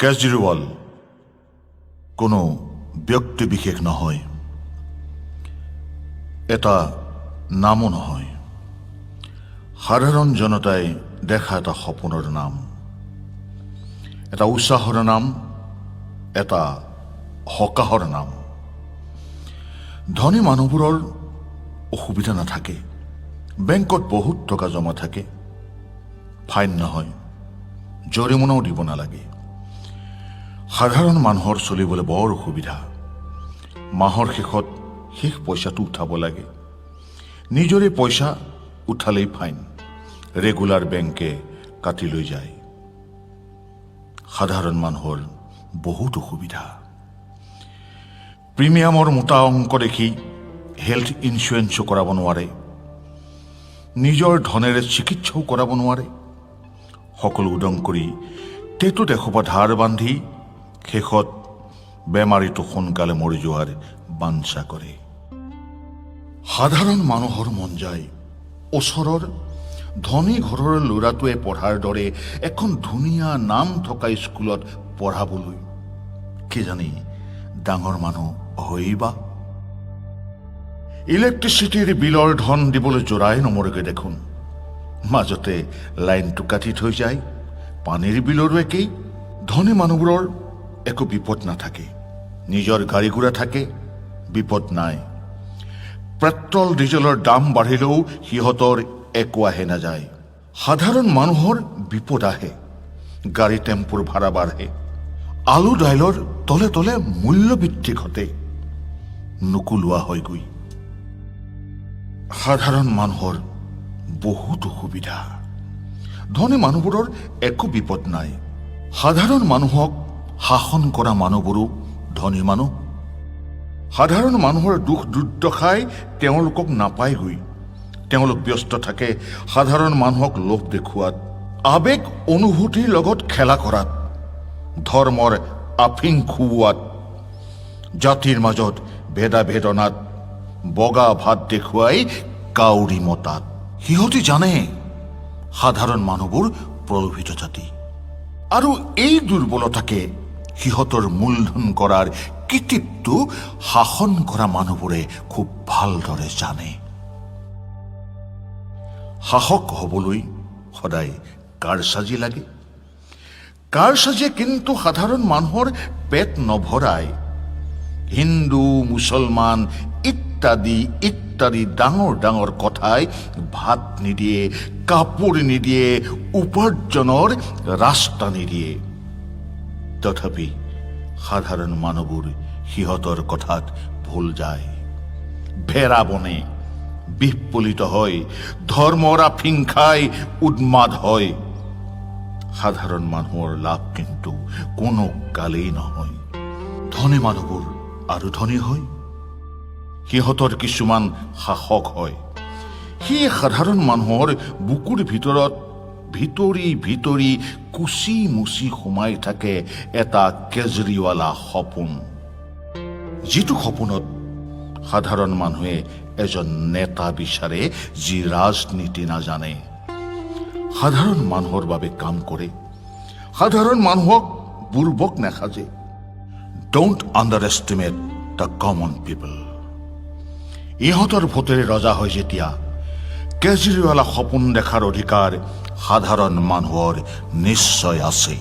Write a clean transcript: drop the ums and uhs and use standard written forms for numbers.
কেজৰিৱাল কোনো ব্যক্তি বিশেষ নহয়, এটা নামো নহয়, সাধাৰণ জনতাই দেখা এটা সপোনৰ নাম, এটা উৎসাহৰ নাম, এটা সকাহৰ নাম। ধনী মানুহবোৰৰ অসুবিধা নাথাকে। বেংকত বহুত টকা জমা থাকে, ফাইন নহয়, জৰিমনাও দিব নালাগে। সাধাৰণ মানুহৰ চলিবলৈ বৰ অসুবিধা। মাহৰ শেষত শেষ পইচাটো উঠাব লাগে। নিজৰে পইচা উঠালেই ফাইন, ৰেগুলাৰ বেংকে কাটি লৈ যায়। সাধাৰণ মানুহৰ বহুত অসুবিধা। প্ৰিমিয়ামৰ মোটা অংক দেখি হেল্থ ইঞ্চুৰেঞ্চো কৰাব নোৱাৰে, নিজৰ ধনেৰে চিকিৎসাও কৰাব নোৱাৰে। সকলো উদং কৰি টেটুত এসোপা ধাৰ বান্ধি শেষত বেমাৰীটো সোনকালে মৰি যোৱাৰ বাঞ্ছা কৰে। সাধাৰণ মানুহৰ মন যায় ওচৰৰ ধনী ঘৰৰ ল'ৰাটোৱে পঢ়াৰ দৰে এখন ধুনীয়া নাম থকা স্কুলত পঢ়াবলৈ। কিজানি ডাঙৰ মানুহ হয়েই বা। ইলেক্ট্ৰিচিটিৰ বিলৰ ধন দিবলৈ জোৰাই নমৰেগৈ দেখোন। মাজতে লাইনটো কাটি থৈ যায়। পানীৰ বিলৰো একেই। ধনী মানুহবোৰৰ একো বিপদ নাথাকে। নিজৰ গাড়ী ঘোঁৰা থাকে, বিপদ নাই। পেট্ৰল ডিজেলৰ দাম বাঢ়িলেও সিহঁতৰ একো আহে নাযায়। সাধাৰণ মানুহৰ বিপদ আহে। গাড়ী টেম্পুৰ ভাড়া বাঢ়ে, আলু দাইলৰ তলে তলে মূল্যবৃদ্ধি ঘটে, নুকুলোৱা হয়গৈ। সাধাৰণ মানুহৰ বহুত অসুবিধা। ধনী মানুহবোৰৰ একো বিপদ নাই। সাধাৰণ মানুহক শাসন কৰা মানুহবোৰো ধনী মানুহ। সাধাৰণ মানুহৰ দুখ দুৰ্দশাই তেওঁলোকক নাপায়গৈ। তেওঁলোক ব্যস্ত থাকে সাধাৰণ মানুহক লোভ দেখুৱাত, আৱেগ অনুভূতিৰ লগত খেলা কৰাত, ধৰ্মৰ আফিং খুওৱাত, জাতিৰ মাজত ভেদাভেদ অনাত, বগা ভাত দেখুৱাই কাউৰী মতাত। সিহঁতি জানে সাধাৰণ মানুহবোৰ প্ৰলোভিত জাতি আৰু এই দুৰ্বলতাকে সিহঁতৰ মূলধন কৰাৰ কৃতিত্ব শাসন কৰা মানুহবোৰে খুব ভালদৰে জানে। শাসক হ'বলৈ সদায় কাৰচাজি লাগে। কাৰচাজিয়ে কিন্তু সাধাৰণ মানুহৰ পেট নভৰায়। হিন্দু মুছলমান ইত্যাদি ইত্যাদি ডাঙৰ ডাঙৰ কথাই ভাত নিদিয়ে, কাপোৰ নিদিয়ে, উপাৰ্জনৰ ৰাস্তা নিদিয়ে। তথাপি সাধাৰণ মানুহবোৰ সিহঁতৰ কথাত ভোল যায়, ভেড়া বনে, বিহ্বলিত হয়, ধৰ্মৰ আফিং খাই উন্মাদ হয়। সাধাৰণ মানুহৰ লাভ কিন্তু কোনো কালেই নহয়। ধনী মানুহবোৰ আৰু ধনী হয়। সিহঁতৰ কিছুমান শাসক হয়। সেই সাধাৰণ মানুহৰ বুকুৰ ভিতৰত ভিতৰি ভিতৰি কুচি মুচি সোমাই থাকে এটা কেজৰিৱালা সপোন, যিটো সপোনত সাধাৰণ মানুহে এজন নেতা বিচাৰে যি ৰাজনীতি নাজানে, সাধাৰণ মানুহৰ বাবে কাম কৰে, সাধাৰণ মানুহক বুৰ্বক নাসাজে। Don't underestimate the common people. ইহঁতৰ ভোটেৰে ৰজা হয় যেতিয়া, কেজৰিৱালা সপোন দেখাৰ অধিকাৰ সাধাৰণ মানুহৰ নিশ্চয় আছে।